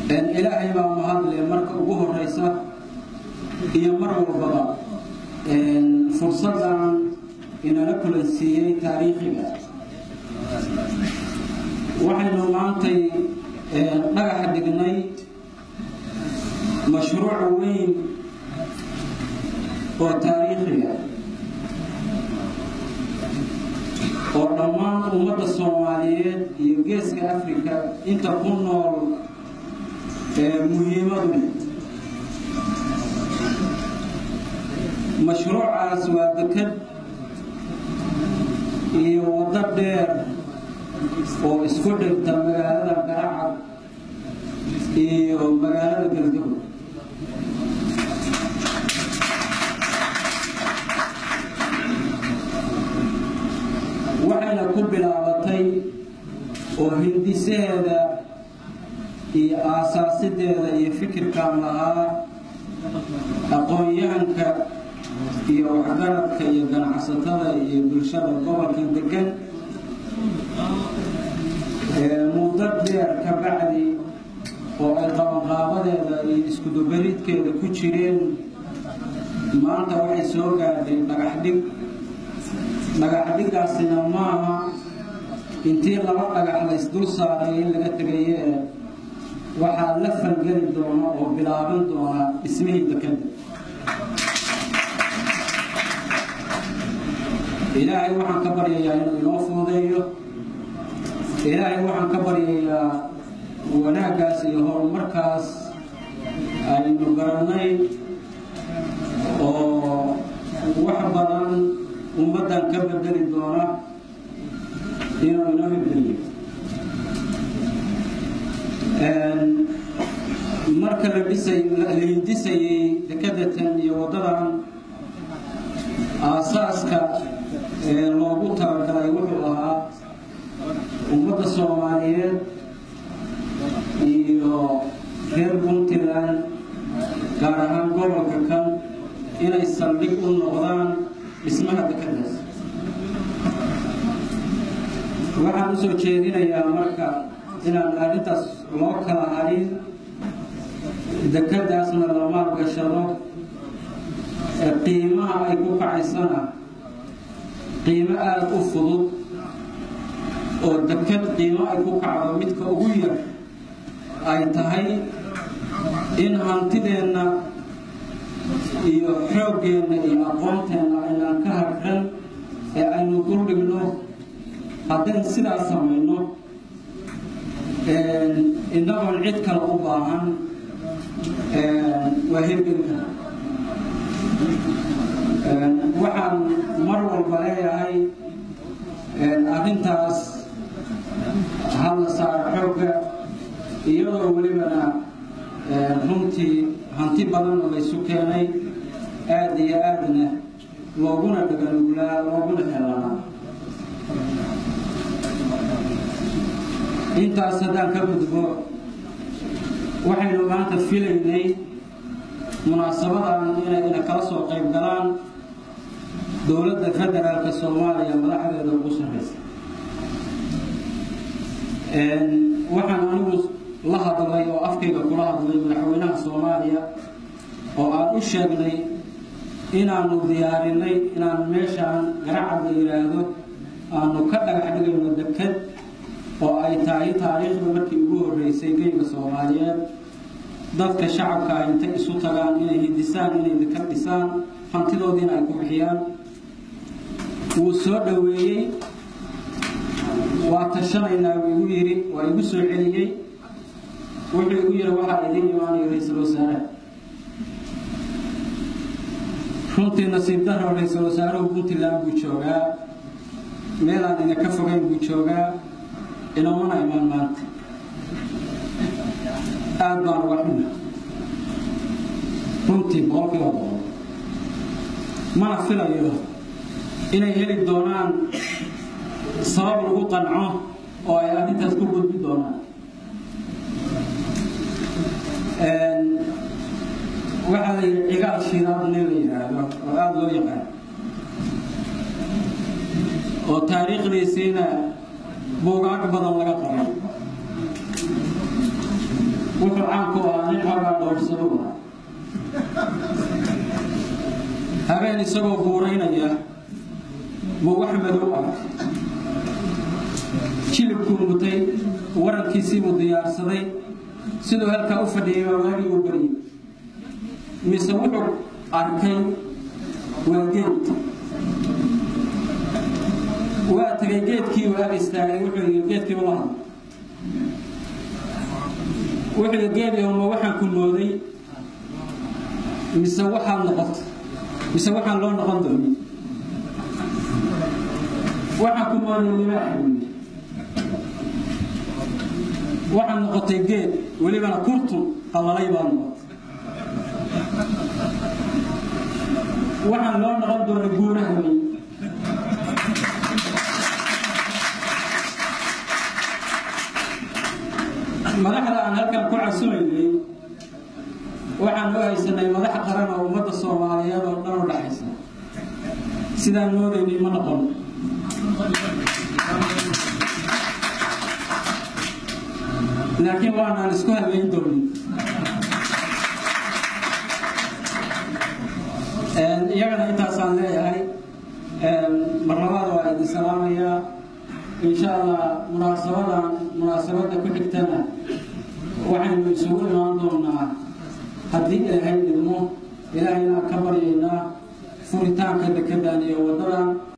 Ilaahay baa mahadle marka ugu horeysa iyo mar walbaba fursadan inala kulansiiyey taariikhiga. Waxaynu maantay dhagaxa dhignay mashruuc weyn oo taariikhiga oo dhammaan ummadda Soomaaliyeed iyo geeska Afrika inta ku nool muhiimadu leh. Mashruucaas waa dekad iyo waddo dheer oo isku dhigta magaalada Garacad iyo magaalada Galgaduud. Waxayna ku bilaabatay oo hindisaheeda iyo aasaasideeda iyo fikirkan lahaa aqoon-yahanka iyo waxgaradka iyo ganacsatada iyo bulshada gobolkan degan. Muddo dheer ka bacdi oo ay qabanqaabadeeda iyo iskudubaridkeeda ku jireen, maanta waxay soo gaadhay dhagaxdhig. Dhagaxdhigaasina maaha intii laba dhagax la isdul saaray in laga tegaye, waxaa la falgeli doona oo bilaaban doona dhismihii dekadda. Ilaahay waxaan ka baryayaa inuu inoo fududeeyo. Ilaahay waxaan ka baryayaa wanaaggaas iyo horumarkaas aynu garannay oo wax badan ummaddan ka bedeli doona inuu inoo hirgeliyo. Marka la dhisay la hindisayey dekadatan iyo waddadan, aasaaska ee loogu talagalay wuxuu ahaa ummadda Soomaaliyeed iyo reer Puntland, gaar ahaan gobolka kan, inay saldhig u noqdaan dhismaha dekadaas. Waxaan usoo jeedinayaa marka inaan arrintaas loo kala harin, dekadaasna la maalgashado, qiimaha ay ku kacaysana qiimo aada u fudud oo dekad qiimo ay ku kacdo midka ugu yar ay tahay, in hantideenna iyo xooggeenna iyo aqoonteenna aynaan ka harxan ee aynu duldhigno. Haddaynu sidaas samayno innagoon cid kale u baahan, waa hirgeli kara. Waxaan mar walba leeyahay arrintaas ha la saaro xoogga, iyadoo welibana runtii hanti badanna laysu keenay, aada iyo aadna looguna dhaganuglaa looguna helanaa. Intaas haddaan ka gudbo, waxaynu maanta filaynay munaasabadan inay ina kala soo qayb galaan dowladda federaalka Soomaaliya madaxdeeda ugu sarreysa. Waxaan anigu la hadlay oo afkayga kula hadlay madaxweynaha Soomaaliya oo aan u sheegnay inaanu diyaarinay inaan meeshaan Garacad la yidhaahdo aanu ka dhagax dhigayno dekad, oo ay tahay taariikhda markii ugu horreysay geyga Soomaaliyeed dadka shacabka ah intay isu tagaan inay hindisaan inay dekad dhisaan, hantidoodiina ay ku bixiyaan. Wuu soo dhoweeyey. Waa tashanaynaa wuu igu yidhi, waa igu soo celiyey. Wuxuu igu yidhi waxaa idiin imaanaya ra-iisul wasaaraha. Runtii nasiib daro, ra-iisul wasaaruhu Puntland buu joogaa, meelaan idinka fogeyn buu joogaa, inoomana imaan maanta. Aad baan uga xuna runtii, 100%. Mana filayo inay heli doonaan sabab lagu qanco oo ay arrintaas ku gudbi doonaan. Waxaa la yidhi Cigaal Shiiraad nin la yidhaahdo oo aada loo yaqaan oo taariikhdiisiina buugaag badan laga qoray. Wuxuu caan ku ahaa nin xoogaa dhowrsado u ahaa. Habeen isagoo guuraynaya buu wax madow arkay. Jilibkuu mutay, warankiisii buu diyaarsaday. Siduu halkaa u fadhiyay baa waagii uu baryey, mise wuxuu arkay waa geed. Waa tegay geedkii, uu ag istaagay. Wuxuu yidhi, geedkiibu la hadlay, wuxuu yidhi: "Geed ma waxaan ku mooday mise waxaad noqotay, mise waxaan loo noqon doonin? Waxaan ku mooday libaaxa," buu yidhi, "waxaad noqotay geed, welibana kurtun qalalay baad noqotay. Waxaan loo noqon doona guuraha wey." Madaxda aan halkan ku casumaynay waxaan u haysanay madax qaran oo ummadda Soomaaliyeed oo dhan u dhaxaysa. Sidaan moodaynay ma noqon, laakiin waanaan isku hadlayn doonin. Iyagana intaasaan leeyahay. Mar labaad waa idin salaamayaa. Insha Allah munaasabadan munaasabadda ku xigtana waxaynu isugu imaan doonaa haddii Ilaahay idmo. Ilaahayna ka baryaynaa furitaanka dekedan iyo waddadan.